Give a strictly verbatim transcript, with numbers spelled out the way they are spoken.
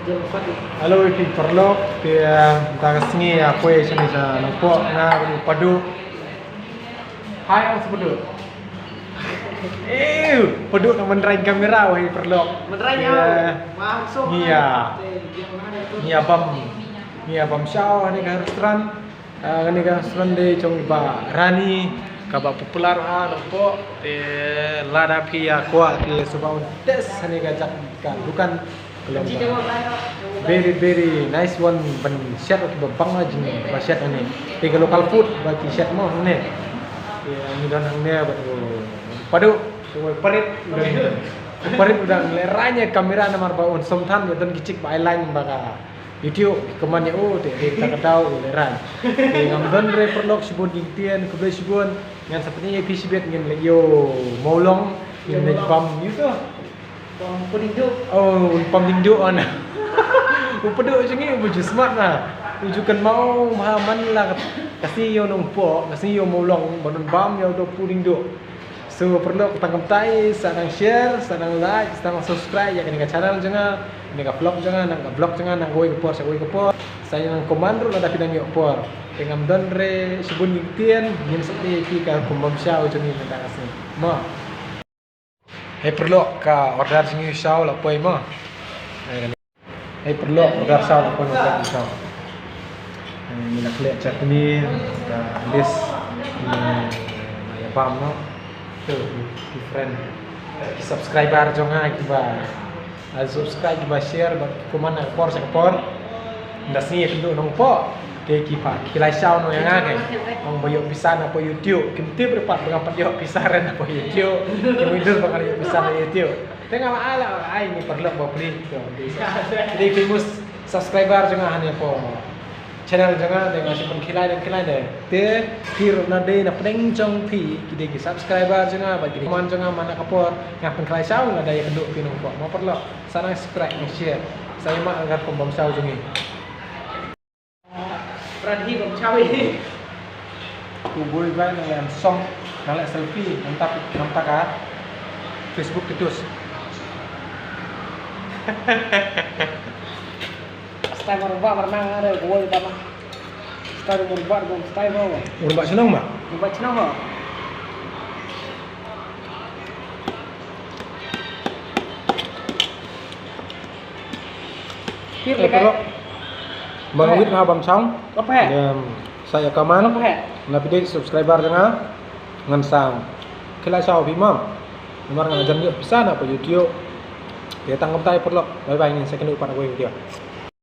Hello ïa phi paralok, te mynta ka sngi nga poi shane sha Nongpoh, nga bad u Padu. Hai, ong sa Padu. Eh, Padu nang mynrain kamera wei paralok. Mynrain. Te ïa, ma, so ngi ïa, ngi ïa bam, ngi ïa bam shaw ha kane ka restaurant. Ah, kane ka restaurant dei jong i Bah Rani, kaba popular ha Nongpoh. Te lada phi ïa kwah te shu ba un test ha kane ka jaka, ka dukan. Ka long ba very, very nice one ban shet, kiba bang la jingba shet hangne. Te ka local food ba ki shet mo hangne. Te ngi don hangne bad u Padu, u parit u dang, u parit u dang lehraiñ ïa kamera namar ba un sngewthuh ïa don ki chik ba ai line ba ka YouTube, ki comment ïa u, te, te, ta ka daw u lehraiñ. Te ngam don re paralok, shibun jingktien, khublei shibun. Ngan sa pyni ïa phi shibit, ngin leit ïew mawlong, ngin leit bam ïa u to. Bam puding duh. Oh, un bam ding duh on. U Padu jong ngi u ju smart na. U ju kynmaw ma man la ka sngi ïew Nongpoh, ka sngi ïew mawlong, ban un bam ïa u to puding duh. So paralok, tang kumtai, sa nang share, sa nang like, sa nang subscribe ïa kane ka channel jong nga, kane ka vlog jong nga, nang ka vlog jong nga, nang kawei ka por sha kawei ka por. Sa nang comment ruh lada phi dang ïoh por. Te ngam don re shibun jingktien, ngin sa pyni ïa phi ka kum bam shaw jong ngi mynta ka sngi. Mo. Hei paralok, ka order jong ngi shaw la poi mo. Hei paralok, order shaw la poi, order shaw. Eh, ngi la khleh chutney, da list, ngi la ïa bam noh. To, ki friend, ki subscriber jong nga kiba, ah, subscribe, kiba share, bad ki comment na ka por sha ka por. Ynda sngi ïakynduh Nongpoh, te ki pha, ki la shaw noh ïa nga, ki ong ba ïoh pisa na poh YouTube. Kim tip re pat ba ngam pat ïoh pisa re na poh YouTube. Kim ïoh ba nga la ïoh pisa na YouTube. Te nga la ai, la ai, ni paralok ba pli. Ki dei famous subscriber jong nga hangne poh channel jong nga, te nga shu pynkhie lai, pynkhie lai de. Te phi ruh na dei na pdeng jong phi, ki dei ki subscriber jong nga, bad ki dei ki comment jong nga man la ka por, nga pynkhie lai shaw, nga dei ïakynduh phi Nongpoh. Mo paralok, sa nang subscribe, nang share. Sa ïa ma nga kum bam shaw jong ngi. Pran hi bam shaw hi. Ku bui bai nang leh song, nang leh selfie, nang tap, nang taka Facebook status. Stai marba marnang ada ku bui tama. Stai marba, stai marba. Marba shnong ma? Marba shnong ma. Pir lekai. Ba ngawit nga bam shaw. Apa he? Sa ïa ka man. Apa he? Na phi dei subscriber jong nga. Ngan sa khie lai shaw phi ma. Namar nga jan ïoh pisa na poh YouTube. Te tang kumtai paralok. Bye bye, ngin sa ïakynduh pat ha kawei video.